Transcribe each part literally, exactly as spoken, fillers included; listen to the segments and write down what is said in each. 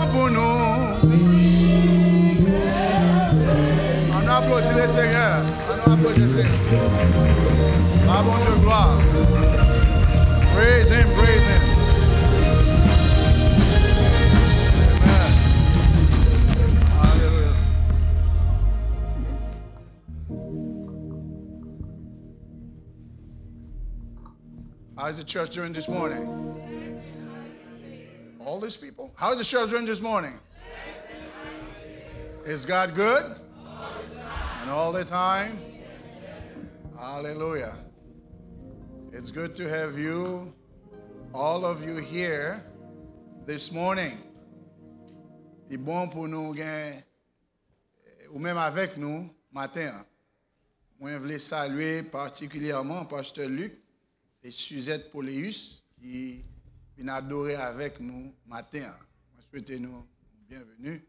Pou nou. Ann aplodi le Senyè. Ann aplodi le Senyè. Ba Bondye glwa. Praise him, praise him. Amen. Hallelujah. How is the church doing this morning? All these people. How is the church doing this morning? Is God good? And all the time? Hallelujah. It's good to have you, all of you here this morning. Li bon pou nou gen ou menm avèk nou maten an. Mwen vle salye patikilyèman Pastè Luc e Suzette Poléus ki vin adore avèk nou maten an. Mwen swete nou byenveni.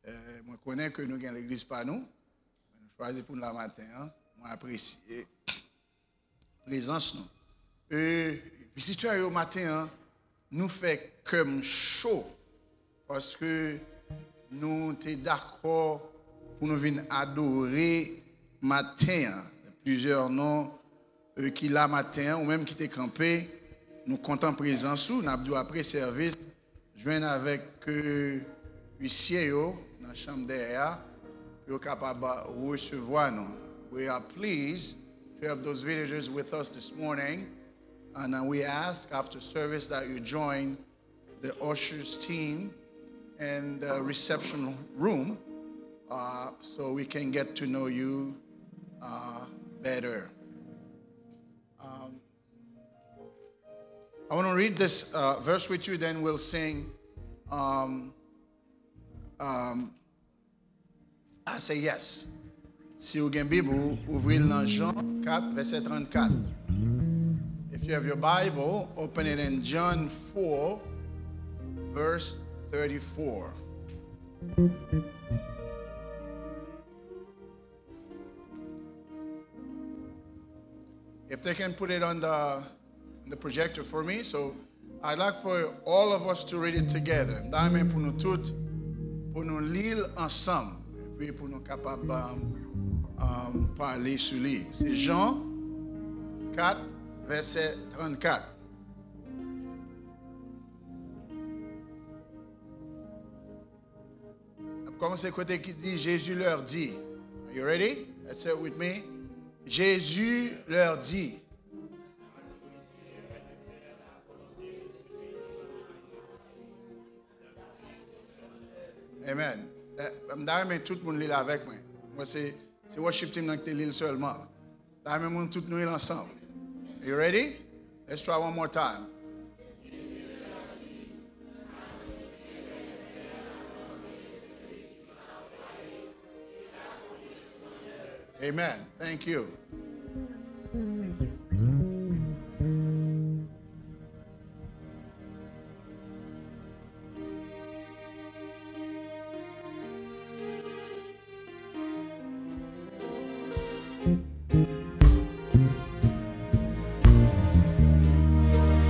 Eh, mwen konnen ke nou gen legliz pa nou, men nou chwazi pou nou la maten an. Mwen apresye prezans nou. E vizitè yo maten an, nou fè kè m cho paske nou te dakò pou nou vin adore maten an. Plizyè non, e, ki la maten an, ou menm ki te kanpe, nou kontan prezans ou, n ap di w apre sèvis, jwenn avèk, e, uisye yo nan chanm dèyè a, pou yo kapab resevwa nou. We are pleased to have those visitors with us this morning, and, uh, we ask after service that you join the ushers team in the reception room, uh, so we can get to know you, uh, better. Um, I want to read this, uh, verse with you, then we'll sing, um, um, I say yes. Si w gen Bib ou, ouvri l nan Jan kat, vèsè trannkat. If you have your Bible, open it in John four, verse thirty-four. If they can put it on the, the projector for me, so I'd like for all of us to read it together. M ta renmen pou nou tout, pou nou li l ansanm, epi pou nou kapab, um, um, pale sou li. Se Jan kat, vèsè trannkat. N ap kòmanse kote ki di, Jésus leur dit. Are you ready? Let's say it with me. Jésus leur dit. Amen. Eh, m ta renmen tout moun li l avèk mwen. Mwen se, se worship team nan ki te li l sèlman. Ta renmen moun tout nou li l ansanm. You ready? Let's try one more time. Amen. Thank you.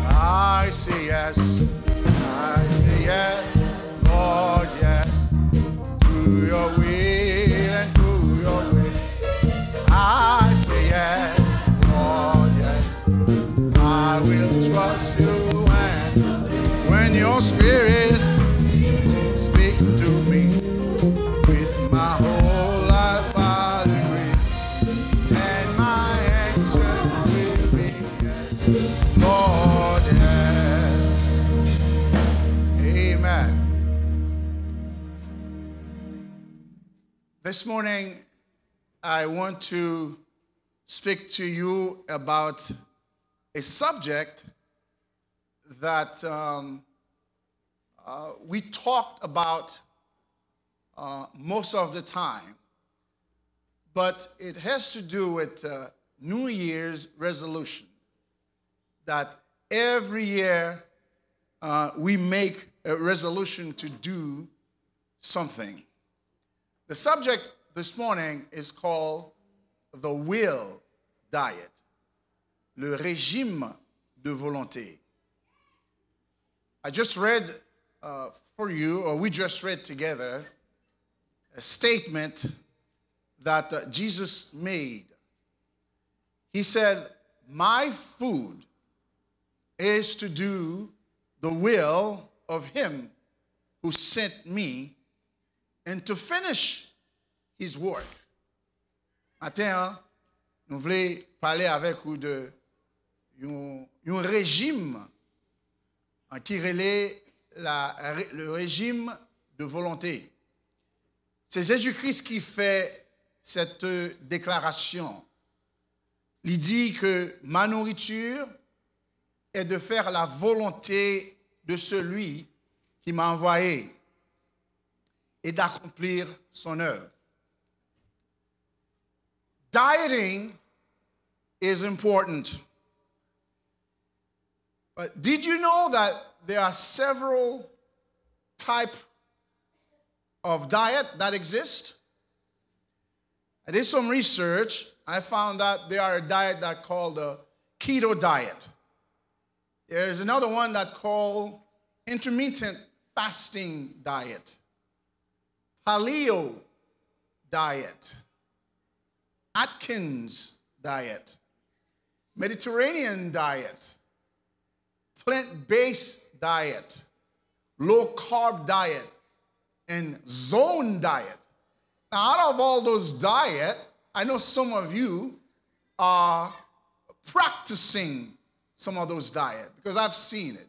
I say yes, I say yes, Lord, yes, to your will and to your way. I say yes, Lord, yes. I will trust you and when your spirit speaks to me, with my whole life I'll agree, and my answer will be yes, Lord, yes. Amen. This morning, I want to speak to you about a subject that, um, uh, we talked about, uh, most of the time, but it has to do with, uh, New Year's resolution. That every year, uh, we make a resolution to do something. The subject this morning is called the will diet, le régime de volonté. I just read, uh, for you, or we just read together, a statement that uh, Jesus made. He said, "My food is to do the will of him who sent me and to finish his work." Maten an, nou vle pale avèk ou de yon, yon rejim an ki rele la, le régime de volonté. Se Jezi Kris ki fè cette déclaration. Li di ke ma nourriture est de faire la volonté de celui qui m'a envoyé et d'accomplir son œuvre. Dieting is important. But did you know that there are several type of diet that exist? I did some research. I found that there are a diet that called the keto diet. There is another one that called intermittent fasting diet, paleo diet, Atkins diet, Mediterranean diet, plant-based diet, low carb diet, and zone diet. Now, out of all those diet, I know some of you are practicing some of those diet because I've seen it.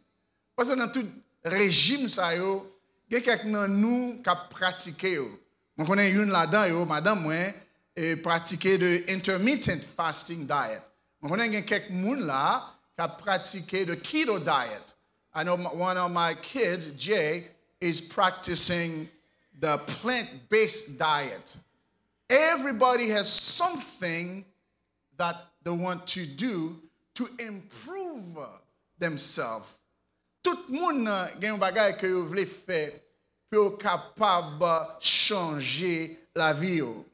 Paske nan tout rejim sa yo, gen kèk nan nou k ap pratike yo. Mwen konnen youn ladan yo, madanm mwen, e pratike the intermittent fasting diet. Mwen konnen gen kèk moun la k ap pratike the keto diet. I know m- one of my kids, Jay, is practicing the plant-based diet. Everybody has something that they want to do to improve themselves. Tout moun gen yon bagay ke yo vle fè pou yo kapab chanje lavi yo.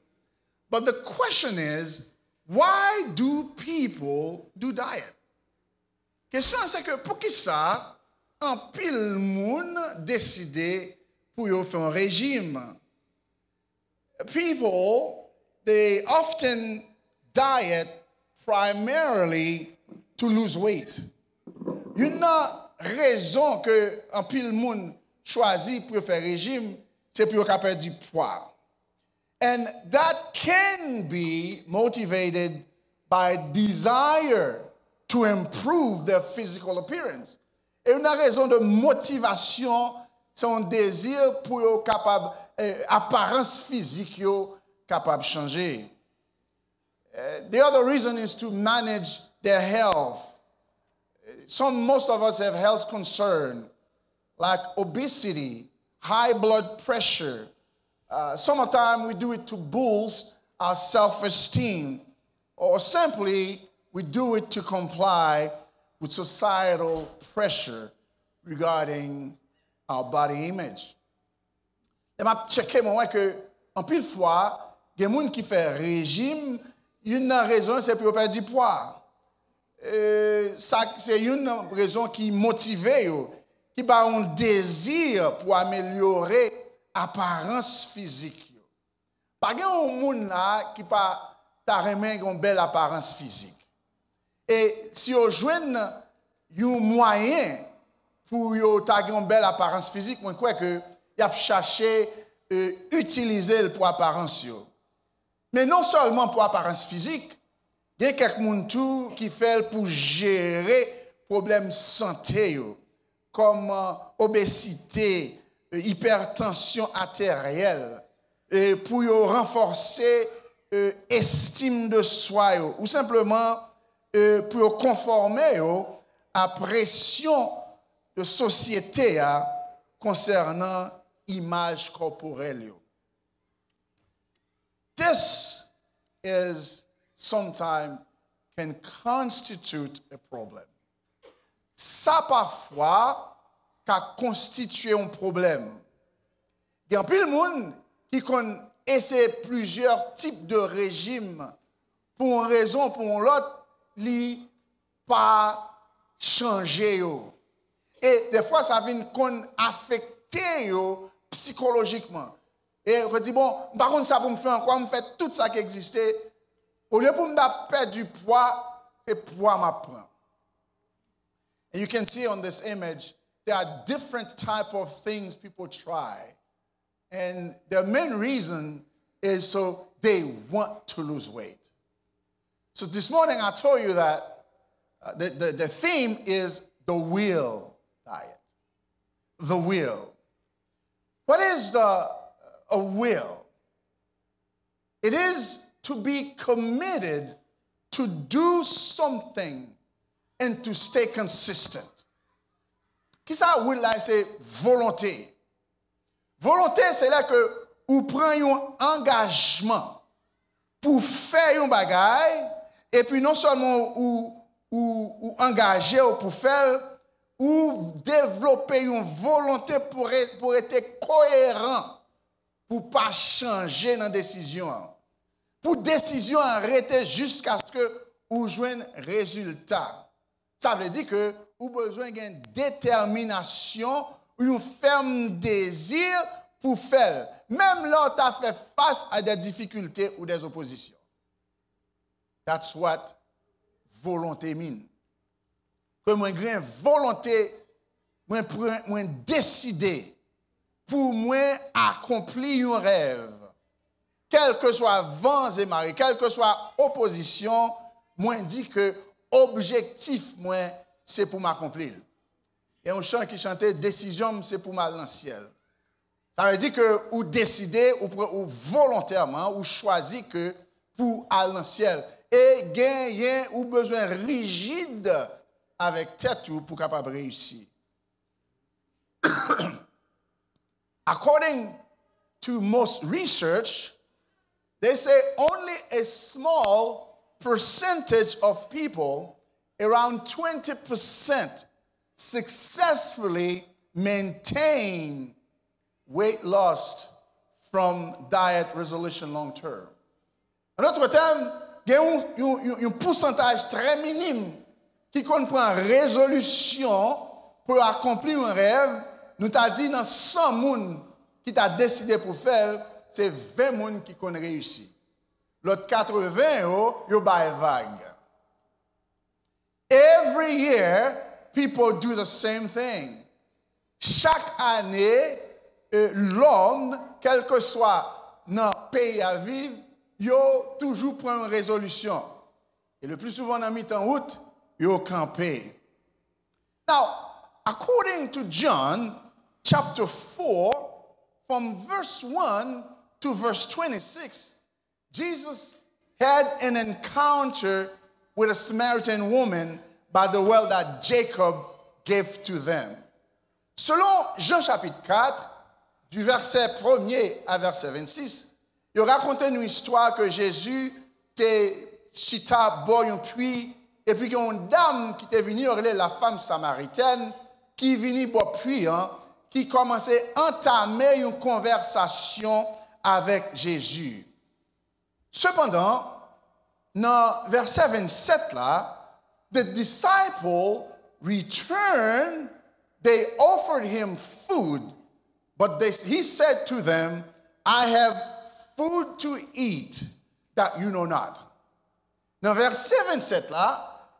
But the question is, why do people do diet? Kesyon an se ke poukisa anpil moun deside pou yo fè yon rejim? People, they often diet primarily to lose weight. Youn nan rezon ke anpil moun chwazi pou yo fè rejim, se pou yo ka pèdi pwa. And that can be motivated by desire to improve their physical appearance. E youn nan rezon de motivasyon, se yon dezi pou yo kapab, eh, aparans fizik yo kapab chanje. Eh, the other reason is to manage their health. Some, most of us have health concern like obesity, high blood pressure. Uh, sometimes we do it to boost our self-esteem, or simply we do it to comply with societal pressure regarding our body image. Lè m ap tcheke, mwen wè ke anpil fwa, gen moun ki fè rejim, youn nan rezon se pou yo pèdi pwa. E, sa se youn nan rezon ki motive yo, ki ba yon dezi pou amelyore aparans fizik yo. Pa gen yon moun la ki pa ta renmen gen yon bèl aparans fizik. E si yo jwenn yon mwayen pou yo ta gen yon bèl aparans fizik, mwen kwè ke y ap chache, e, itilize l pou aparans yo. Men non sèlman pou aparans fizik, gen kèk moun tou ki fè l pou jere pwoblèm sante yo, kòm, e, obezite, e, ipètansyon ateryèl, e, pou yo ranfòse, e, estim de swa yo, ou senpleman, e, pou yo konfòme yo a presyon de sosyete a konsènan imaj kòporèl yo. This is sometimes can constitute a problem. Sa pafwa ka konstitye yon pwoblèm. Gen anpil moun ki konn eseye plizyè tip de rejim pou yon rezon, pou yon lòt, li pa chanje yo. E defwa, sa vin konn afekte yo sikolojikman. E yo di, "Bon, m pa konn sa pou m fè ankò, m fè tout sa ki egziste. Olye pou m ta pèdi pwa, se pwa m ap pran." And you can see on this image, there are different type of things people try. And the main reason is so they want to lose weight. So this morning I told you that uh, the, the, the theme is the will diet. The will. What is the a will? It is to be committed to do something and to stay consistent. Kisa will la? Se volonte. Volonte, se lè ke ou pran yon angajman pou fè yon bagay, epi non sèlman ou, ou, ou angaje w pou fè l, ou devlope yon volonte pou, re, pou rete koyeran, pou pa chanje nan desizyon an. Pou desizyon an rete jiskaske ou jwenn rezilta. Sa vle di ke ou bezwen gen detèminasyon, yon fèm dezi pou fè l, menm lè w ta fè fas a de difikilte ou de opozisyon. That's what volonte mean. Ke mwen gen volonte, mwen pran, mwen deside pou mwen akonpli yon rèv. Kèlkeswa van e mare, kèlkeswa opozisyon, mwen di ke objektif mwen, se pou m akonpli l. Gen yon chan ki chante, "Desizyon m, se pou m al nan syèl." Sa vle di ke ou deside, ou pran, ou volontèman, ou chwazi ke pou al nan syèl. E genyen, ou bezwen rijid avèk tèt ou pou kapab reyisi. According to most research, they say only a small percentage of people, around twenty percent, successfully maintain weight loss from diet resolution long term. An dòt tèm, gen yon, yon, yon, yon pousantaj trè minim ki konn pran rezolisyon pou yo akonpli yon rèv, nou ta di nan san moun ki ta deside pou fè l, se ven moun ki konn reyisi. Lòt katreven yo, yo bay vag. Every year, people do the same thing. Chak ane, eh, lòm, kèlkeswa nan peyi a viv, yo toujou pran yon rezolisyon. E le pli souvan nan mitan wout, yo kanpe. Now, according to John chapter four, from verse one to verse twenty-six, Jesus had an encounter with a Samaritan woman by the well that Jacob gave to them. Selon Jan chapit kat, du vèsè premye a vèsè vennsis, yo rakonte nou istwa ke Jezi te chita bò yon pwi, epi gen yon dam ki te vini, yo rele la femme samaritaine, ki vini bò pwi an, ki kòmanse antame yon konvèsasyon avèk Jezi. Sepandan, nan vèsè vennsèt la, the disciple returned, they offered him food, but they, he said to them, "I have food to eat that you know not." Nan vèsè vennsèt la,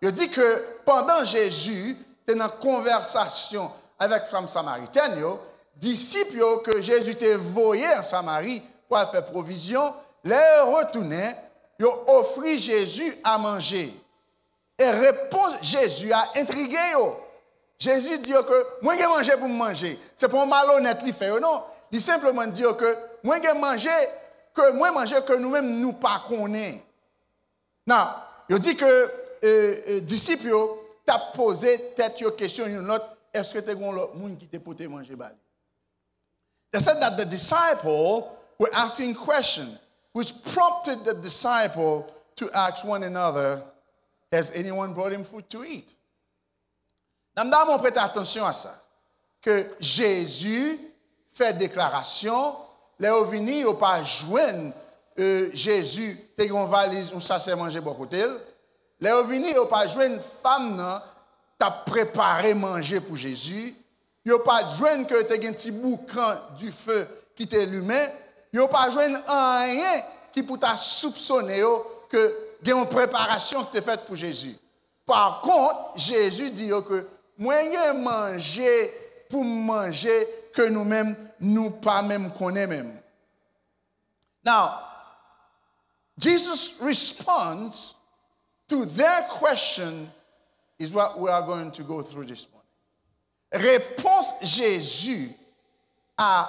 yo di ke pandan Jezi te nan konvèsasyon avèk fanm samaritèn yo, disip yo ke Jezi te voye an Samari pou al fè pwovizyon, lè yo retounen, yo ofri Jezi a manje. E repons Jezi a entrige yo. Jezi di yo ke, "Mwen gen manje pou m manje." Se pa yon malonèt li fè yo, non. Li senpleman di yo ke, "Mwen gen manje ke mwen manje ke nou menm nou pa konnen." Nan, yo di ke, eh, eh, disip yo t ap poze tèt yo kesyon youn lòt, èske te gen yon lòt moun ki te pote manje ba li? They said that the disciple were asking question, which prompted the disciple to ask one another, "Has anyone brought him food to eat?" Nan, medam, mwen prete atansyon a sa, ke Jezi fè deklarasyon, lè yo vini, yo pa jwenn, eh, Jezi te gen yon valiz, yon sachè manje bò kote l. Lè yo vini, yo pa jwenn fanm nan, t ap prepare manje pou Jezi, yo pa t jwenn ke te gen ti boukan dife ki te limen, yo pa jwenn anyen ki pou ta soupsone yo ke gen yon preparasyon ki te fèt pou Jezi. Pa kont, Jezi di yo ke mwen gen manje pou m manje ke nou menm nou pa menm konnen menm. Now, Jesus' response to their question is what we are going to go through this morning. Repons Jezi a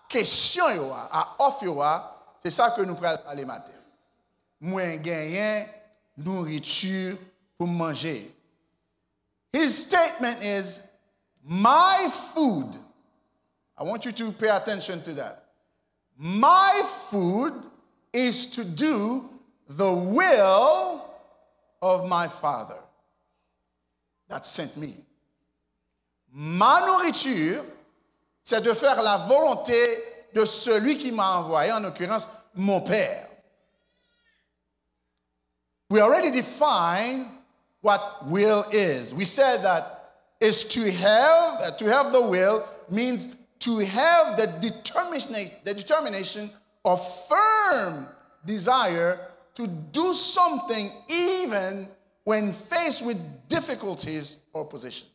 kesyon yo a, a òf yo a, se sa ke nou pral pale maten. Mwen genyen nouriti pou m manje. His statement is, my food, I want you to pay attention to that. My food is to do the will of my Father that sent me. Ma nourriture, c'est de faire la volonté de celui qui m'a envoyé, en l'occurrence, mon Père. We already defined what will is. We said that is to have, to have the will means to have the determination, the determination or firm desire to do something even when faced with difficulties or opposition.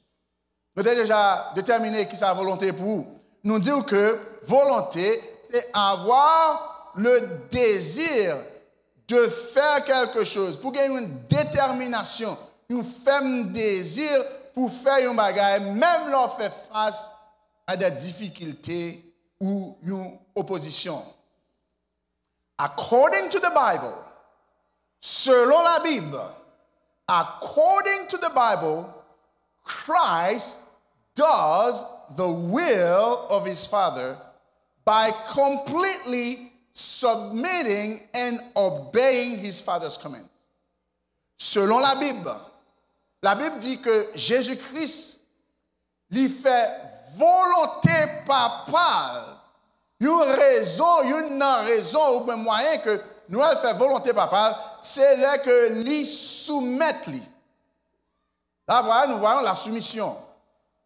Nou te deja detèmine ki sa volonte pou ou. Nou di w ke volonte, c'est avoir le désir de faire quelque chose. Pou gen yon detèminasyon, yon fèm dezi pou fè yon bagay, menm lè w fè fas a de difikilte ou yon opozisyon. According to the Bible, selon Labib, according to the Bible, Christ does the will of his Father by completely submitting and obeying his Father's commands. Selon Labib, Labib di ke Jezi Kris li fè volonte Papa l. Yon rezon, youn nan rezon oubyen mwayen ke nou al fè volonte Papa l, se lè ke li soumèt li. La, voilà, nous voyons la soumission.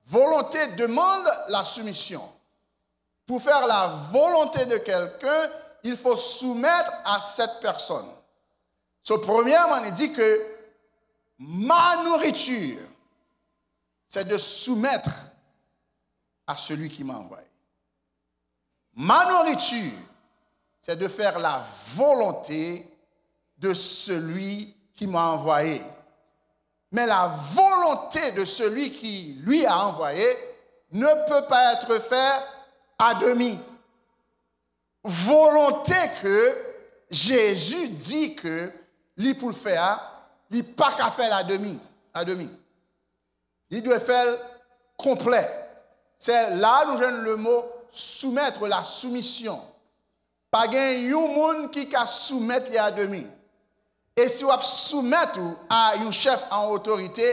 Volonté demande la soumission. Pour faire la volonté de quelqu'un, il faut soumettre à cette personne. So, premièrement, il dit que ma nourriture, c'est de soumettre à celui qui m'a envoyé. Ma nourriture, c'est de faire la volonté de celui qui m'a envoyé. Mais la volonté de celui qui lui a envoyé ne peut pas être faite à demi. Volonte ke Jezi di ke li pou l fè a, li pa ka fè l a demi, a demi. Li dwe fè l konplè. Se la nou jwenn le mo soumettre, la soumission. Pa gen yon moun ki ka soumèt li a demi. E si w ap soumèt ou a yon chèf an otorite,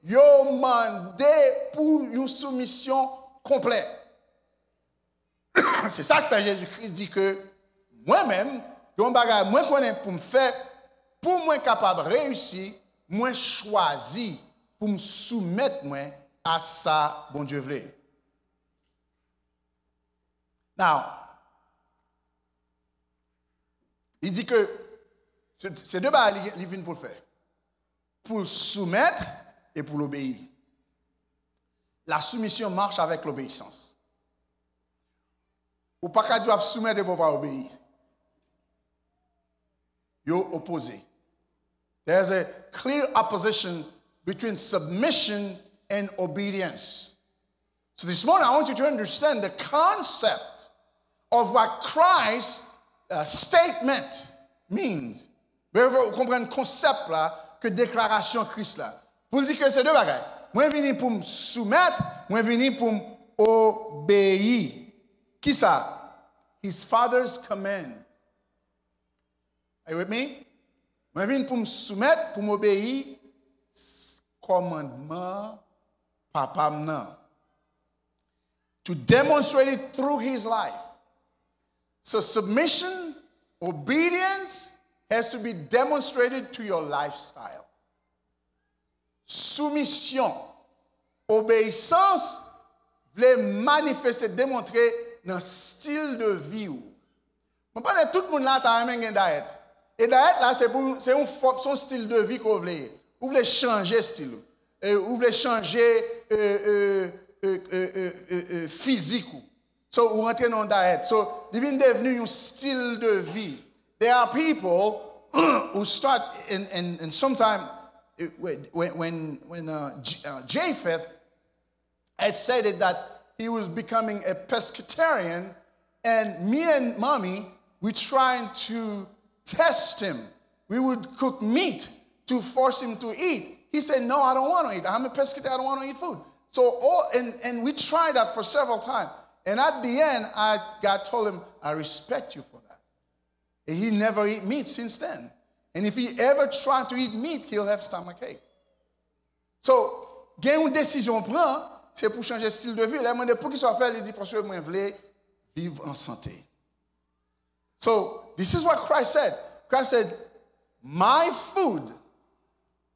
yo mande pou yon soumisyon konplè. Se sa k fè Jezi Kris di ke mwen menm, gen yon bagay mwen konnen pou m fè, pou mwen kapab reyisi, mwen chwazi pou m soumèt mwen a sa Bondye vle. Now, li di ke se, se de bagay li, li vin pou l fè. Pou l soumèt e pou l obeyi. La soumission marche avec l'obéissance. Ou pa ka di w ap soumèt epi w pa obeyi. Yo opoze. There's a clear opposition between submission and obedience. So this morning, I want you to understand the concept of what Christ's uh, statement means. Ou konprann konsèp la ke deklarasyon Kris la. Pou l di ke se de bagay. Mwen vini pou m soumèt, mwen vini pou m obeyi. Kisa? His Father's command. Are you with me? Mwen vin pou m soumèt, pou m obeyi s- kòmandman papa m nan. To demonstrate it through his life. So submission, obedience has to be demonstrated to your lifestyle. Soumisyon, Obeyisans vle manifeste, demontre nan stil de vi w. Mwen panse tout moun la ta renmen gen dayèt. E dayèt la, se pou, se yon fòm, se yon stil de vi ke w vle ye. Ou vle chanje stil ou. E ou vle chanje e, e, e, e, e, e, e, fizik ou. So, ou rantre nan yon dayèt. So, li vin devni yon stil de vi. There are people who start and, and, and sometimes eh, when, when, when, when uh, J- uh, Japheth had said it that he was becoming a pescatarian, and me and mommy, we trying to test him. We would cook meat to force him to eat. He said, "No, I don't want to eat. I'm a pescatarian. I don't want to eat food." So, oh, and, and we tried that for several times. And at the end, I, God told him, "I respect you for that." And he never eat meat since then. And if he ever try to eat meat, he'll have stomachache. So, gen yon desizyon w pran, se pou chanje stil de vi. Lè w mande poukisa w fè, li di, "Paske mwen vle viv an sante." So, this is what Christ said. Christ said, "My food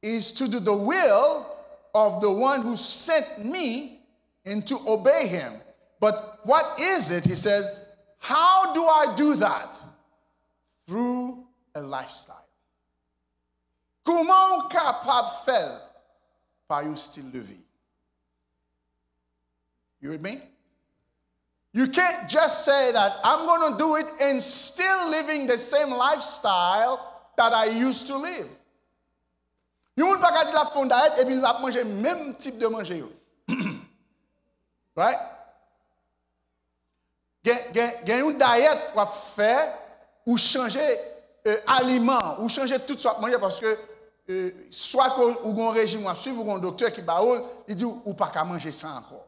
is to do the will of the one who sent me and to obey him." But what is it? He says, "How do I do that?" Through a lifestyle. Kòman w kapab fè l? Pa yon stil de vi. You with me? You can't just say that I'm going to do it and still living the same lifestyle that I used to live. Yon moun pa ka di l ap fè yon dayèt epi l ap manje menm tip de manje yo. Right? Gen, gen, gen yon dayèt w ap fè, ou chanje e, aliman, ou chanje tout sa w ap manje paske e, swa ke ou gen yon rejim w ap swiv, ou gen yon doktè ki ba ou l, li di w ou pa ka manje sa ankò.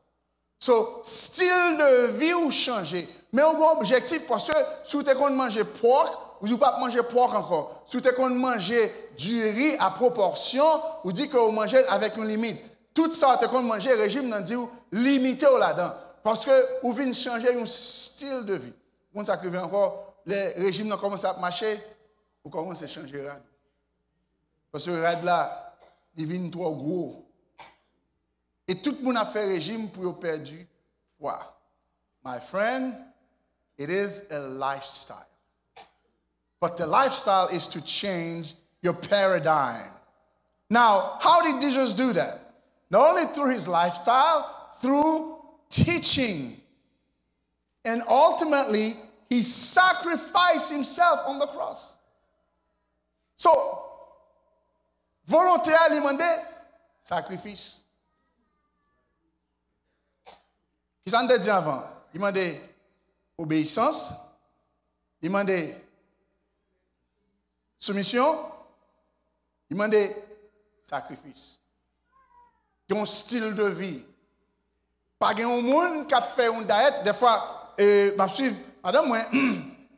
So, stil de vi w chanje. Men ou gen objektif, paske si w te konn manje pòk, ou di w p ap manje pòk ankò. Si w te konn manje diri a pwopòsyon, ou di ke w manje l avèk yon limit. Tout sa w te konn manje, rejim nan di w limite w ladan. Paske ou vin chanje yon stil de vi. Ou konn sa k rive ankò, lè rejim nan kòmanse ap mache, ou kòmanse chanje rad. Paske rad la, li vin twò gwo. E tout moun ap fè rejim pou yo pèdi pwa. My friend, it is a lifestyle. But the lifestyle is to change your paradigm. Now, how did Jesus do that? Not only through his lifestyle, through teaching. And ultimately, he sacrificed himself on the cross. So, volonte a li mande sakrifis. Kisa n te di anvan? Li mande obeyisans, li mande soumisyon, li mande sakrifis. Gen yon stil de vi. Pa gen yon moun k ap fè yon dayèt. Dèfwa, e, m ap swiv madanm mwen,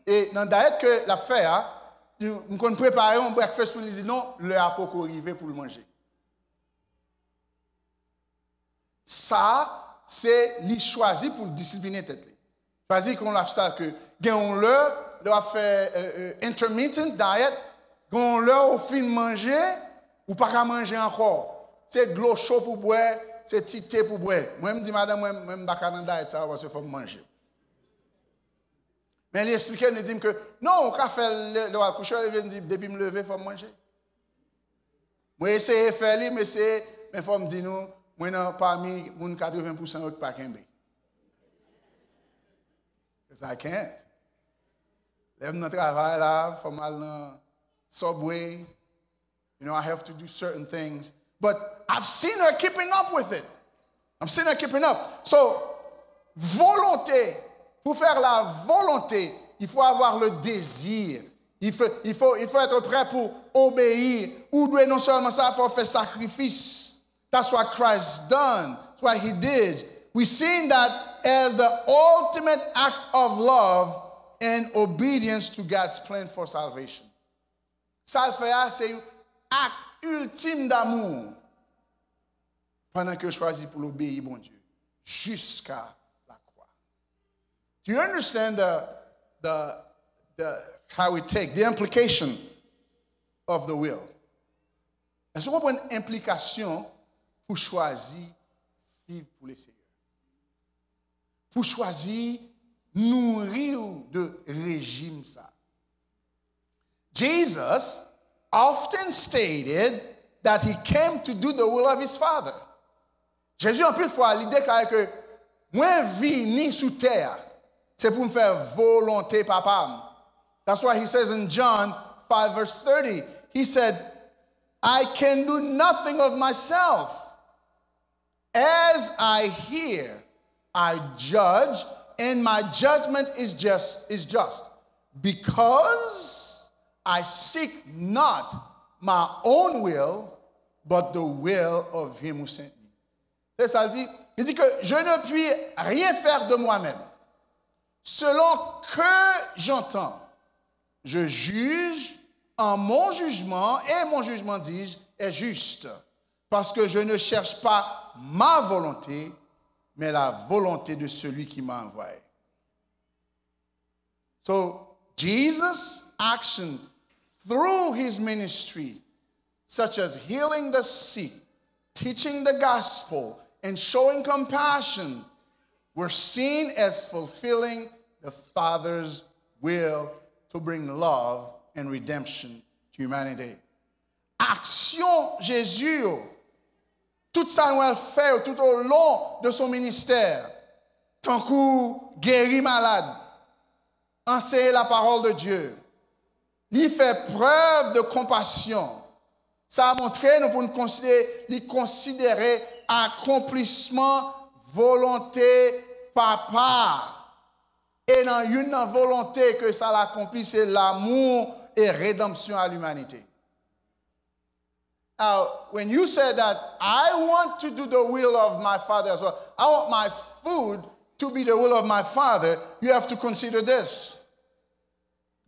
e nan dayèt ke l ap fè a, m konn prepare yon breakfast pou li, di non, lè a poko rive pou l manje. Sa, se li chwazi pou l disipline tèt li. Chwazi gen yon lifestyle ke gen yon lè, lè w ap fè e, e, intermittent diet, gen yon lè ou fin manje, ou pa ka manje ankò. Se dlo cho pou bwè, se ti te pou bwè. Mwen, m di madanm mwen, mwen, m pa ka nan diet sa yo paske fò m manje. Men li eksplike m, li di m ke non, ou ka fè l lè, lè w al kouche, li vin di, depi m leve, fò m manje. Mwen eseye fè li, m eseye, men fò m di nou, mwen nan pami moun katreven pousan yo ki pa kenbe. 'Cause I can't. Lè m nan travay la, fò m al nan Subway. You know, I have to do certain things. But I've seen her keeping up with it. I've seen her keeping up. So, volonté, pour faire la volonté, il faut avoir le désir. Il faut, il faut, il faut être prêt pour obéir. Ou dwe non sèlman sa, fò w fè sakrifis. That's what Christ done. That's what he did. We seen that as the ultimate act of love and obedience to God's plan for salvation. Sa l fè a, se yon act ultime d'amour. Pandan ke l chwazi pou l obeyi Bondye jiska lakwa. Do you understand the, the, the, how it take, the implication of the will? Èske w konprann enplikasyon pou chwazi viv pou Leseyè. Pou chwazi nouri w de rejim sa. Jesus often stated that he came to do the will of his Father. Jezi anpil fwa li deklare ke mwen vini sou tè a, se pou m fè volonte Papa m. That's why he says in John five verse thirty, he said, "I can do nothing of myself. As I hear, I judge, and my judgment is just, is just, because I seek not my own will, but the will of him who sent me." Se sa l di. Li di ke je ne puis rien faire de moi-même. Selon que j'entends, je juge, en mon jugement, et mon jugement, dis-je, est juste, parce que je ne cherche pas ma volonté, mais la volonté de celui qui m'a envoyé. So, Jesus' action through his ministry, such as healing the sick, teaching the gospel, and showing compassion, were seen as fulfilling the Father's will to bring love and redemption to humanity. Aksyon Jezi yo, tout sa nou al fè yo tout au long de son ministère, tankou geri malad, anseye la parole de Dieu, li fè prèv de konpasyon. Sa montre nou pou n konsidere, li konsidere akonplisman volonte Papa. E nan youn nan volonte ke sa l akonpli, se l'amour et rédemption à l'humanité. Now, when you say that, "I want to do the will of my Father as well, I want my food to be the will of my Father," you have to consider this.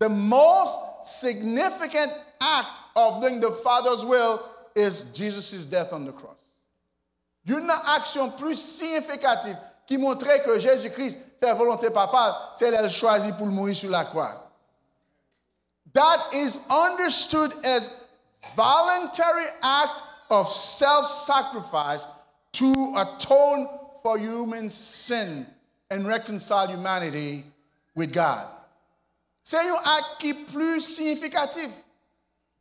The most significant act of doing the Father's will is Jesus' death on the cross. Youn nan aksyon pli siyifikatif ki montre ke Jezi Kris fè volonte Papa l, se lè l chwazi pou l mouri sou lakwa. That is understood as voluntary act of self-sacrifice to atone for human sin and reconcile humanity with God. Se yon ak ki pli siyifikatif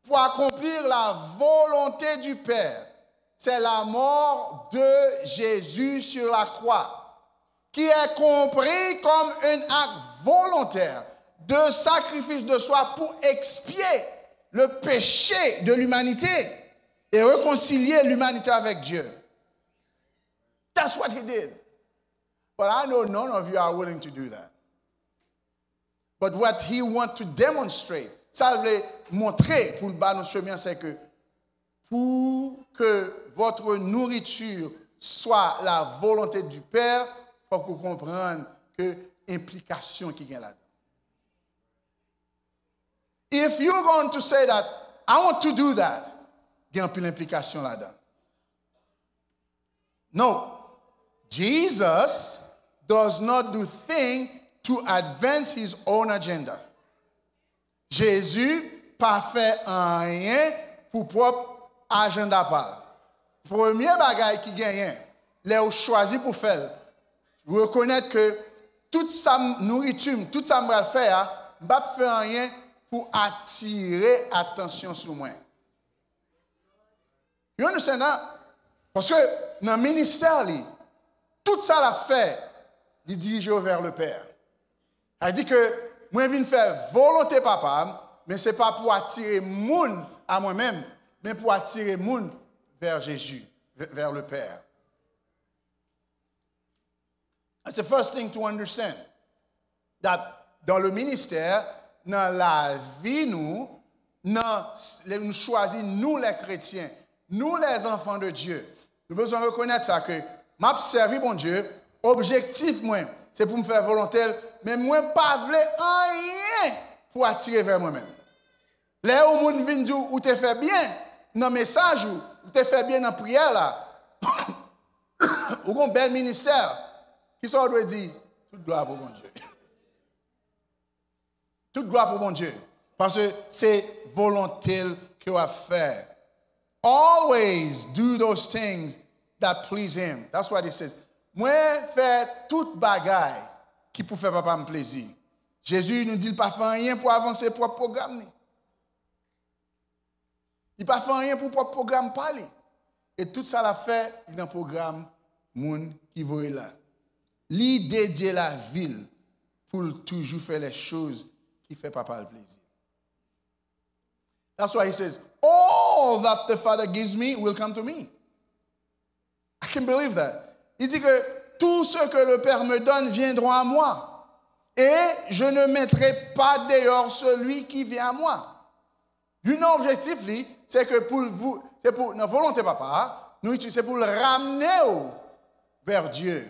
pour accomplir la volonté du Père. C'est la mort de Jésus sur la croix, qui est compris comme un acte volontaire de sacrifice de soi pour expier le péché de l'humanité et réconcilier l'humanité avec Dieu. That's what he did. But I know none of you are willing to do that. But what he want to demonstrate, sa l vle montre pou l ba nou chemen an, se ke pour que votre nourriture soit la volonté du Père, fòk ou konprann ke enplikasyon ki gen ladan. If you're going to say that, "I want to do that," gen anpil enplikasyon ladan. No. Jesus does not do thing to advance his own agenda. Jezi pa fè anyen pou pwòp ajanda pa l. Premye bagay ki genyen, lè ou chwazi pou fè l, rekonèt ke tout sa m, nouriti m, tout sa m pral fè a, m p ap fè anyen pou atire atansyon sou mwen. You understand that? Paske nan ministè li, tout sa l ap fè, li dirije yo vers le Père. Sa di ke mwen vin fè volonte Papa m, men se pa pou atire moun a mwen menm, men pou atire moun vers Jésus, v-, vers le Père. That's the first thing to understand. That dans le ministère, nan lavi nou, nan s-, lè nou chwazi nou lè kretyen, nou lè zanfan de Dye, nou bezwen rekonèt sa ke m ap sèvi Bondye, objektif mwen, se pou m fè volonte l, men mwen pa vle anyen pou atire vè mwen menm. Lè yon moun vin di w ou te fè byen nan mesaj ou, ou te fè byen nan priyè la, ou gon bèl ministè, kisa w dwe di? Tout glwa pou Bondye. Tout glwa pou Bondye. Paske se volonte l ke w ap fè. Always do those things that please him. That's what he says. Mwen fè tout bagay ki pou fè papa m plezi. Jezi, nou di l pa fè anyen pou avanse pwòp pwogram li. Li pa fè anyen pou pwòp pwogram pa li. E tout sa l ap fè, li nan pwogram moun ki voye l la. Li dedye lavi l pou l toujou fè les choses ki fè papa l plezi. That's why he says, all that the Father gives me will come to me. I can believe that. Il dit que tout ce que le Père me donne viendront à moi, et je ne mettrai pas dehors celui qui vient à moi. Youn nan objektif li, se ke pou l vou, se pou nan volonte papa a, nou itilize pou l ramne w vers Dieu.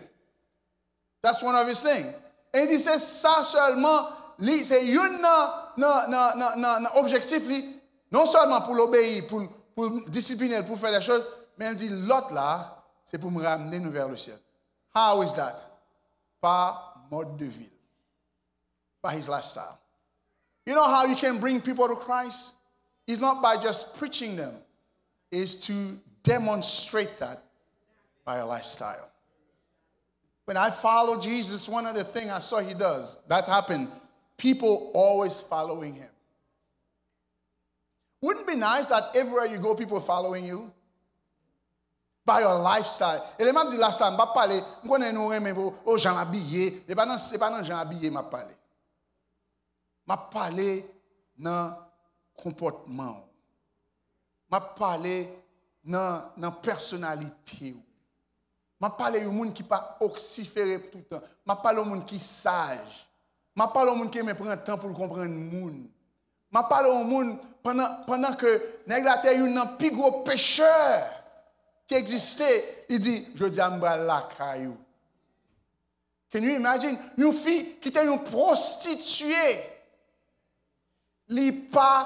That's one of his things. E li di se sa sèlman, li se youn nan, nan, nan, nan, nan, nan objektif li, non sèlman pou l obeyi, pou, pou l disipline l, pou l fè les choses, men l di lòt la, se pou m ramne nou vers le ciel. How is that? Pa mòd de vi l. By his lifestyle. You know how you can bring people to Christ? It's not by just preaching them, it's to demonstrate that by a lifestyle. When I follow Jesus, one of the things I saw he does, that happened, people always following him. Wouldn't it be nice that everywhere you go, people following you? By your lifestyle. E lè m ap di lifestyle, m p ap pale, m konnen nou renmen, o, o jan abiye. E pa nan, e pa nan jan abiye m ap pale. M ap pale nan konpòtman w. M ap pale nan, nan pèsonalite w. M ap pale yon moun ki pa oksifere toutan. M ap pale yon moun ki saj. M ap pale yon moun ki renmen pran tan pou l konprann moun. M ap pale yon moun pandan, pandan ke nèg la te youn nan pi gwo pechè ki egziste, li di, jodi a m pral lakay ou. Can you imagine? Yon fi ki te yon pwostitye, li pa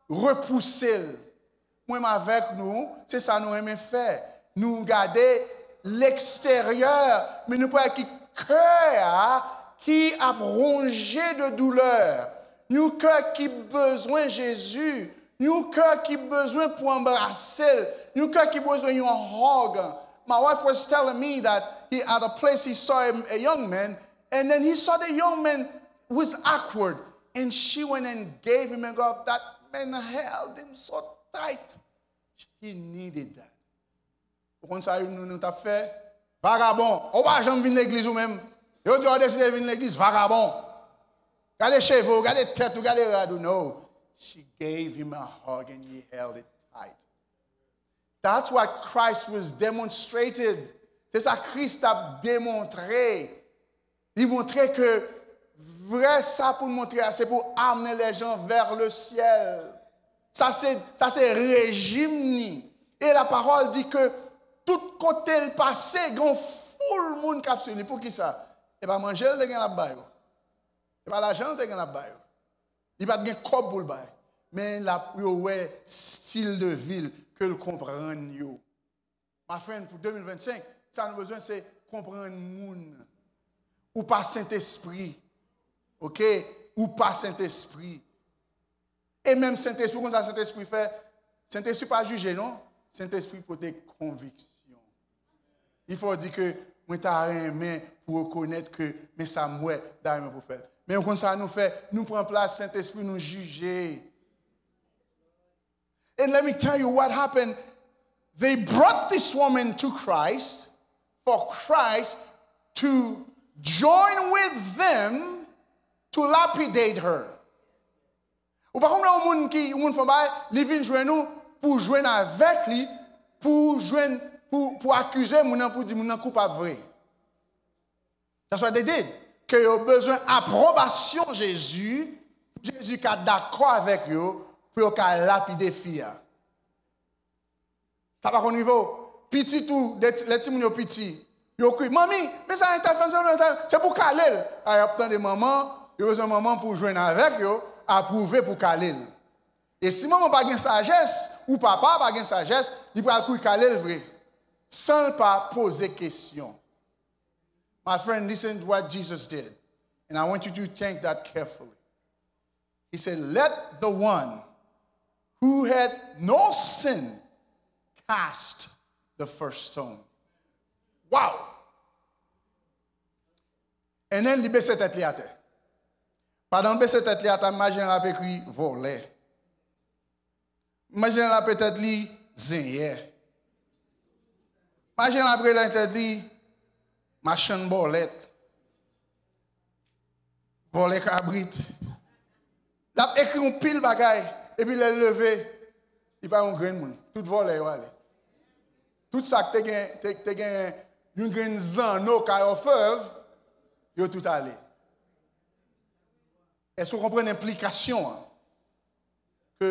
repouse l. Mwen m avèk nou, se sa nou renmen fè. Nou gade leksteryè, men nou pa wè ki kè a ki ap wonje de doulè. Yon kè ki bezwen Jezi, yon kè ki bezwen pou anbrase l, yon kè ki bezwen yon hug. My wife was telling me that he, at a place he saw a, a young man, and then he saw the young man was awkward, and she went and gave him a hug. That man held him so tight. He needed that. Ou konn sa nou, nou t ap fè? Vagabon, ou pa janm vin legliz ou menm. Yo di w deside vin legliz, vagabon. Gade cheve w, gade tèt ou, gade rad ou. No. She gave him a hug and he held it tight. That's what Christ was demonstrated. Se sa Kris t ap demontre. Li montre ke vrè sa pou l montre a, se pou amener les gens vers le ciel. Sa se, sa se rejim ni. E la parole dit que tout kote l pase, gen yon foul moun k ap swiv li. Poukisa? E pa manje l te gen l ap ba yo. E pa lajan l te gen l ap ba yo. Li pa t gen kòb pou l bay. Men l ap, yo wè stil de vi l, ke l konprann yo. My friend, pou de mil vennsenk, sa nou bezwen se konprann moun. Ou pa Sentespri. Oke? Ou pa Sentespri. E menm Sentespri, ou konn sa Sentespri fè? Sentespri pa jije, non. Sentespri pote konviksyon. Li fè w di ke mwen ta renmen pou rekonèt ke men sa m wè, m ta renmen pou fè l. Men ou konn sa nou fè? Nou pran plas Sentespri, nou jije. And let me tell you what happened. They brought this woman to Christ for Christ to join with them to lapidate her. Ou pa konn yon moun ki, yon moun fè yon bagay, li vin jwenn ou pou jwenn avèk li, pou jwenn, pou, pou akize moun nan, pou di moun nan koupab vre. That's what they did. Ke yo bezwen apwobasyon Jezi, pou Jezi ka dakò avèk yo, pou yo ka lapide fi a. Sa pa konn rive w? Pitit ou, lè ti, lè timoun yo piti, yo kwi, "Manmi, men sa entèl fè m, sa entèl, se pou kale l." A, y ap tande manman, yo bezwen manman pou jwenn avèk yo, apwouve pou kale l. E si manman pa gen sajès, ou papa pa gen sajès, li pral kouri kale l vre, san l pa poze kesyon. My friend, listen to what Jesus did. And I want you to think that carefully. He said, "Let the one who had no sin cast the first stone. Wow! And then, li bese tèt li atè. Pandan l bese tèt li atè, m imajine l ap ekri vòlè. M imajine l ap petèt li zenyè. M imajine l ap rele tèt li machann bòlèt. Vòlè kabrit. L ap ekri yon pil bagay. Epi lè l leve, li pa yon grenn moun. Tout vòlè yo ale. Tout sa k te gen, te, te gen yon grenn zanno kay òfèv, yo tout ale. Èske w konprann enplikasyon an? Ke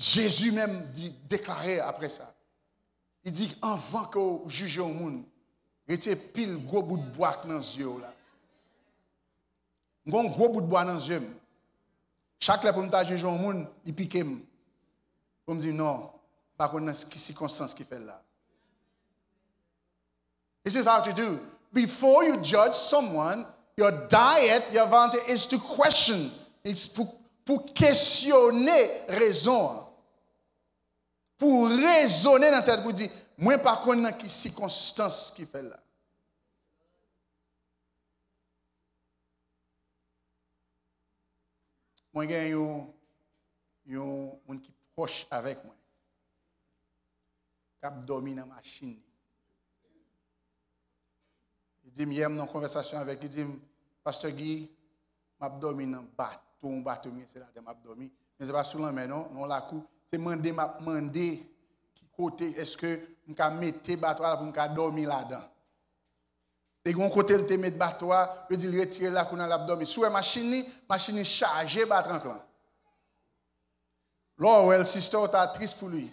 Jezi menm di, deklare apre sa. Li di, anvan ke w jije yon moun, retire pil gwo bout bwa k nan zye w la. M gen yon gwo bout bwa nan zye m. Chak lè pou m ta jije yon moun, li pike m. Pou m di, non, m pa konn nan ki sikonstans ki fè l la. This is how to do. Before you judge someone, your diet, your volunteer is to question. It's pou, pou kesyone rezon an. Pou rezone nan tèt pou di, mwen pa konn nan ki sikonstans ki fè l la. Mwen gen yon, yon moun ki pwòch avèk mwen, k ap dòmi nan machin li. Li di m, yè m nan konvèsasyon avèk li, li di m, Pastè Guy, m ap dòmi nan bato, yon bato m ye, se ladan m ap dòmi. Men se pa sou lanmè non, nan yon lakou. Se mande m ap mande ki kote, èske m ka mete bato a la pou m ka dòmi ladan. Te gen yon kote l te met bato a, yo di l retire l la, kounye a l ap dòmi. Si w wè machin li, machin li chaje batrank lan. Lè w wè l, sistè w ta tris pou li.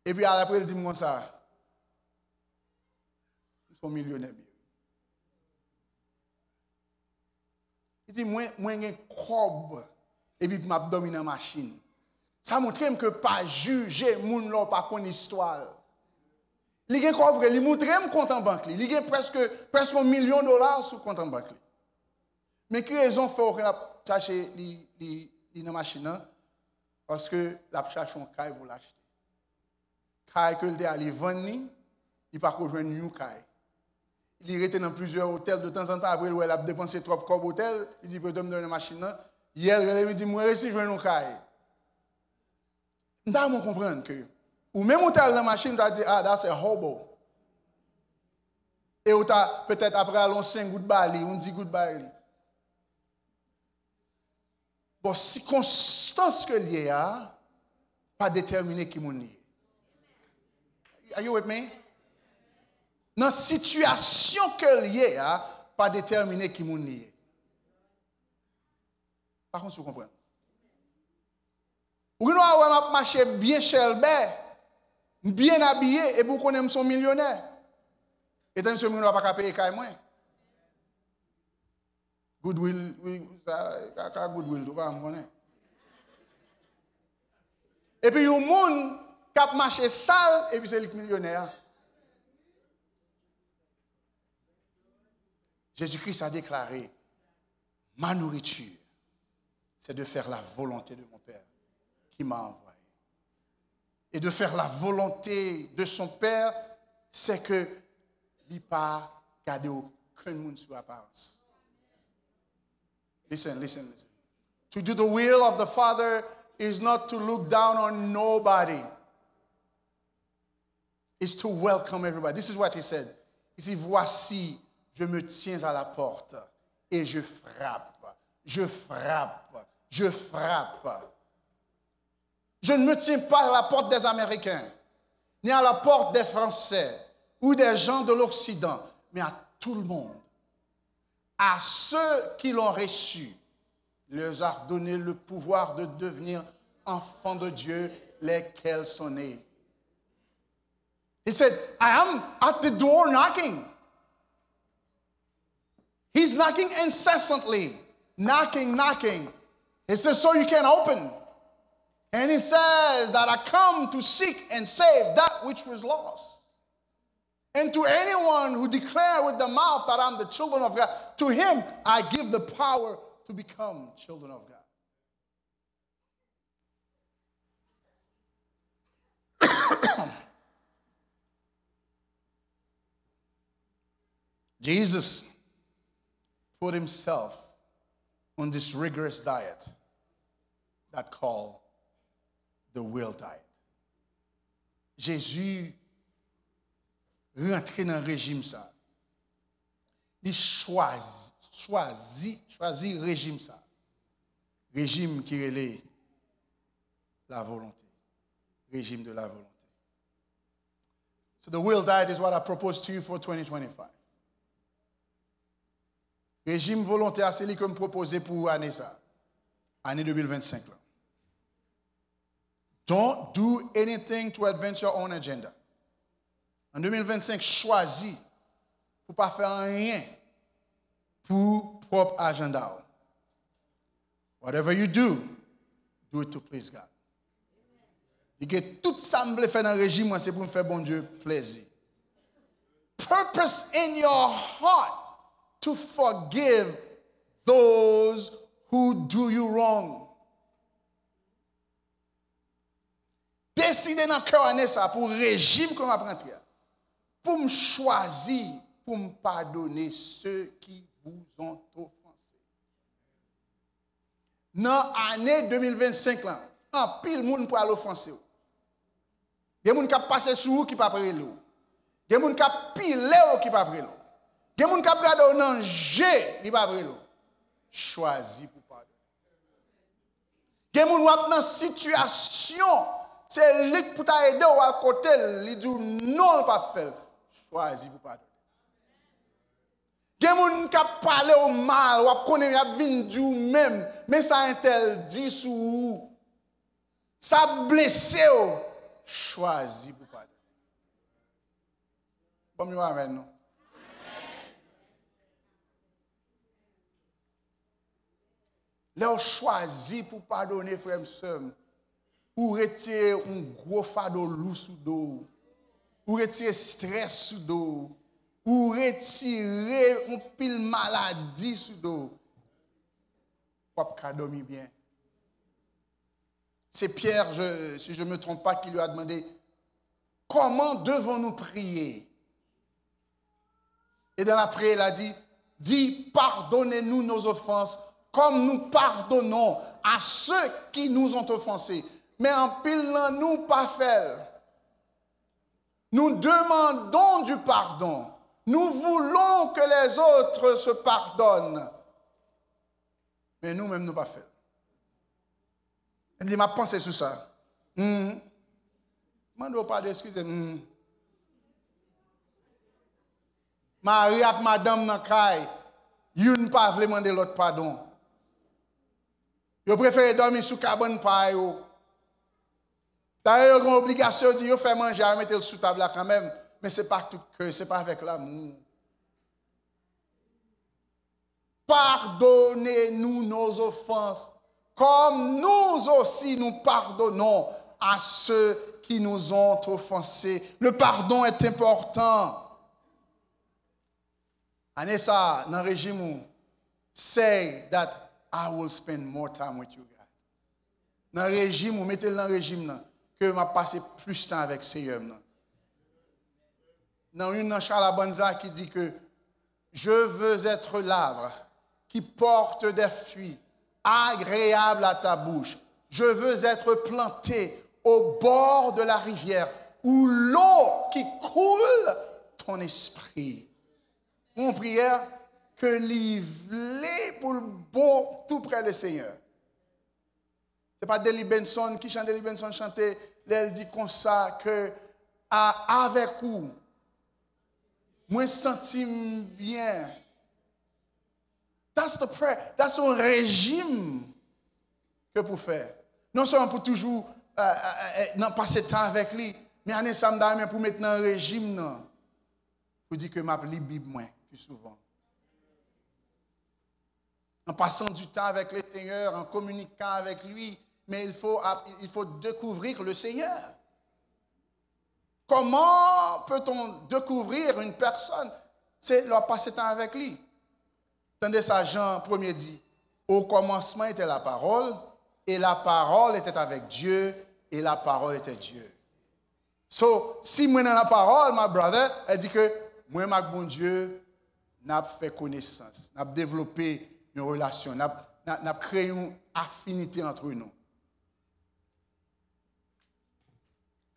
Epi apre l di m konsa, m se yon milyonè m ye. Li di, mwen, mwen gen kòb, epi m ap dòmi nan machin. Sa montre m ke pa jije moun lè w pa konn istwa l. Li gen kòb vre, li montre m kont an bank li. Li gen prèske, prèske yon milyon dola sou kont an bank li. Men ki rezon fè w konn ap chache li, li, li nan machin nan? Paske l ap chache yon kay pou l achte. Kay ke l te ale vann li, li pa ko jwenn yon kay. Li rete nan plizyè otèl, de tanzantan, apre l wè l ap depanse twòp kòb otèl, li di, "Prete m nan machin nan." Yè l rele m, li di, "Mwen resi jwenn yon kay." M ta renmen w konprann ke ou menm ou t al nan machin, ou ta di, "Ah, that's a hobo." E ou ta, petèt, apre al yon senk goud ba li, yon dis goud ba li. Bon, sikonstans ke l ye a pa detèmine ki moun li ye. Are you with me? Nan sitiyasyon ke l ye a pa detèmine ki moun li ye. Pa konn si w konprann. Ou gen dwa wè m ap mache byen chèlbè, m byen abiye, epi w konnen m se yon milyonè. Etan se yon milyonè pa ka peye kay mwen. Goodwill, wi, sa, ka, ka Goodwill tou, pa m konnen. Epi yon moun k ap mache sal, epi se li k milyonè a. Jésus-Christ a déclaré, ma nourriture, c'est de faire la volonté de mon Père qui m'a envoyé. Et de faire la volonté de son Père, c'est que li pa gade okenn moun sou aparans. Listen, listen, listen. To do the will of the Father is not to look down on nobody. It's to welcome everybody. This is what he said. Il dit, voici, je me tiens à la porte et je frappe. Je frappe. Je frappe. Je ne me tiens pas à la porte des Américains, ni à la porte des Français ou des gens de l'Occident, mais à tout le monde. À ceux qui l'ont reçu, il leur a donné le pouvoir de devenir enfants de Dieu, lesquels sont nés. He said, I am at the door knocking. He's knocking incessantly, knocking, knocking. He says, so you can open. And he says that I come to seek and save that which was lost. And to anyone who declare with the mouth that I'm the children of God, to him I give the power to become children of God. Jesus put himself on this rigorous diet that called the will diet. Jezi rantre nan rejim sa. Li chwazi, chwazi, chwazi rejim sa. Rejim ki rele la volonté. Régime de la volonté. So the will diet is what I propose to you for twenty twenty-five. Rejim volonte a, se li ke m pwopoze pou ane sa, ane de mil vennsenk lan. Don't do anything to advance your own agenda. An de mil vennsenk, chwazi pou pa fè anyen pou pwòp ajanda w. Whatever you do, do it to please God. Li gen tout sa m vle fè nan rejim mwen, se pou m fè Bondye plezi. Purpose in your heart to forgive those who do you wrong. Deside nan kè w ane sa pou rejim ke m ap rantre a, pou m chwazi pou m padone ceux qui vous ont offensé. Nan ane de mil vennsenk lan, anpil moun pral ofanse w. Gen moun k ap pase sou ou ki p ap rele w. Gen moun k ap pile w ki p ap rele w. Gen moun k ap gade w nan je, li p ap rele w. Chwazi pou padone. Gen moun w ap nan sitiyasyon, se li k pou ta ede w, w al kote l, li di w non, l p ap fè l. Chwazi pou padone. Gen moun k ap pale w mal, w ap konnen y ap vin di w menm, men sa entèl di sou ou, sa blese w, chwazi pou padone. Ban m yon amèn non. Lè w chwazi pou padone, frè m, sè m, ou retire yon gwo fado lou sou do w. Ou retire strès sou do w. Ou retire yon pil maladi sou do w. W ap ka dòmi byen. C'est Pierre, je- si je ne me trompe pas, qui lui a demandé, comment devons-nous prier? Et dans la prière, il a dit, dis, pardonnez-nous nos offenses, comme nous pardonnons à ceux qui nous ont offensés. Men anpil nan nou pa fè l. Nous demandons du pardon. Nous voulons que les autres se pardonnent. Men nou menm, nou pa fè l. Li di, m ap panse sou sa. Hmm. Mande w padon, eskize m. Hmm. Mari ak madanm nan kay, youn pa vle mande lòt padon. Yo prefere dòmi sou kabann pa yo. Dayè, yo gen obligasyon, yo di yo fè manje a, yo mete l sou tab la kanmenm, men se pa tout kè, se pa avèk lamou. Pardonnez-nous nos offenses, comme nous aussi nous pardonnons à ceux qui nous ont offensés. Le pardon est important. Ane sa a, nan rejim ou, say that I will spend more time with you, God. Nan rejim ou, mete l nan rejim nan, ke m ap pase plis tan avèk Seyè m nan. Nan youn nan chalabanza ki di ke, je veux être l'arbre qui porte des fruits agréables à ta bouche. Je veux être planté au bord de la rivière où l'eau qui coule ton esprit. Yon priyè ke li vle pou l bon tou prè le Senyè. Se pa Delly Benson, ki chan Delly Benson chante lè l di konsa ke a, avèk ou, mwen santi m byen. That's the prayer. That's yon rejim ke pou fè. Non sèlman pou toujou euh, euh, euh, nan pase tan avèk li, men ane sa m ta renmen pou met nan rejim nan. Pou di ke m ap li Bib mwen pi souvan. En passant du temps avec le Seigneur, en communiquant avec lui, mais il faut, il faut découvrir le Seigneur. Comment peut-on découvrir une personne? Se lè w ap pase tan avèk li. Tande sa Jan premye di, au commencement était la parole, et la parole était avec Dieu, et la parole était Dieu. So, si mwen nan lapawòl, my brother, e di ke mwen m ak Bondye n ap fè konesans, n ap devlope yon relasyon, n ap, n ap, n ap kreye yon afinite antre nou.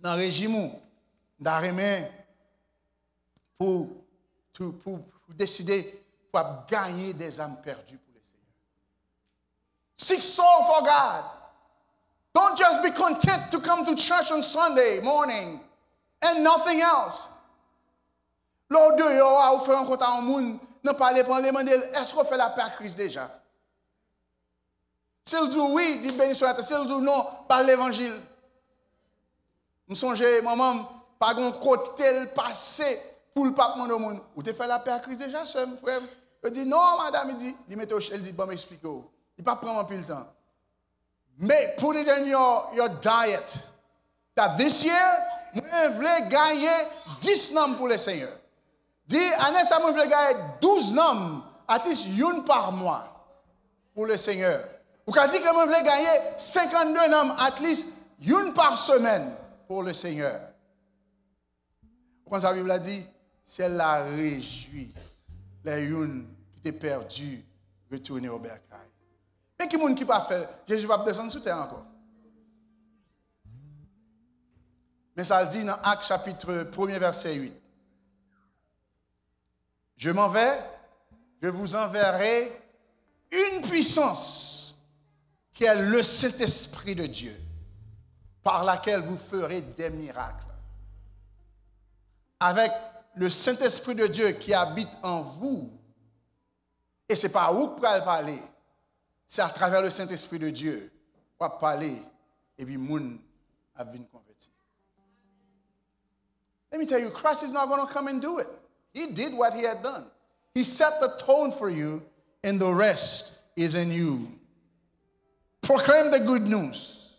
Nan rejim ou, m ta renmen pou, pou, pou, pou deside pou ap gaye des âmes perdues pour le Seigneur. Seek soul for God. Don't just be content to come to church on Sunday morning and nothing else. Lè w deyò a, ou fè rankont a yon moun nan pale, pale, mande l, èske w fè lapè ak Kris deja? Si l di w wi, di beni sou latè. Si l di w non, ba l levanjil. M sonje manman m, pa gen yon kote l pase pou l p ap mande yon moun, ou te fè lapè ak Kris deja, sè m, frè m? Yo di non, madanm. Li di, li mete w, li di, ban m eksplike w. Li p ap pran m anpil tan. May put it in your, your diet that this year, mwen vle gaye dis nanm pou le Seigneur. Di, ane sa, mwen vle gaye douz nanm, at least youn pa mwa, pou le Seigneur. Ou ka di ke mwen vle gaye senkannde nanm, at least youn pa semèn, pou le Seigneur. Ou konn sa Bib la di? Syèl la rejwi lè youn ki te pèdi retounen o bèkay. Men ki moun ki pa fè, Jezi p ap desann sou tè ankò. Men sa l di nan Ak chapit premye, vèsè uit. Je m'en vais, je vous enverrai une puissance qui est le Saint-Esprit de Dieu, par laquelle vous ferez des miracles. Avec le Saint-Esprit de Dieu qui habite en vous, e se pa ou k pral pale, se atravè le Saint-Esprit de Dieu w ap pale, epi moun ap vin konvèti. Let me tell you, Christ is not going to come and do it. He did what he had done. He set the tone for you, and the rest is in you. Proclaim the good news.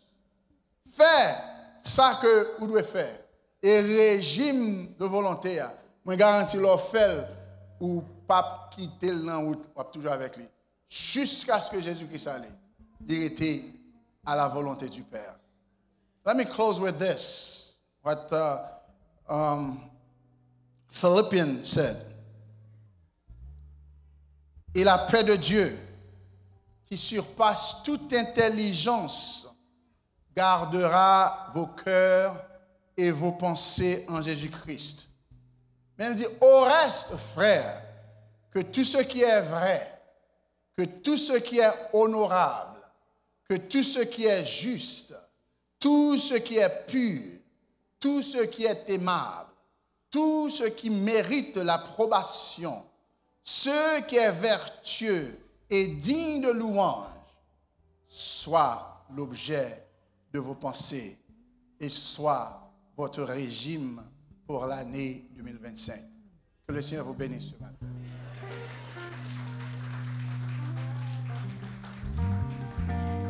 Fè sa ke ou dwe fè. E rejim de volonte a, mwen garanti lè w fè l, ou p ap kite l nan wout, w ap toujou avèk li. Jiskaske Jezi Kris ale, li rete à la volonté du Père. Let me close with this, what uh, um, Philippians said. Et la paix de Dieu, qui surpasse toute intelligence, gardera vos cœurs et vos pensées en Jésus-Christ. Men l di, au reste, frères, que tout ce qui est vrai, que tout ce qui est honorable, que tout ce qui est juste, tout ce qui est pur, tout ce qui est aimable, tout ce qui mérite l'approbation, ce qui est vertueux et digne de louange, soit l'objet de vos pensées et soit votre régime pour l'année deux mille vingt-cinq. Que le Seigneur vous bénisse ce matin.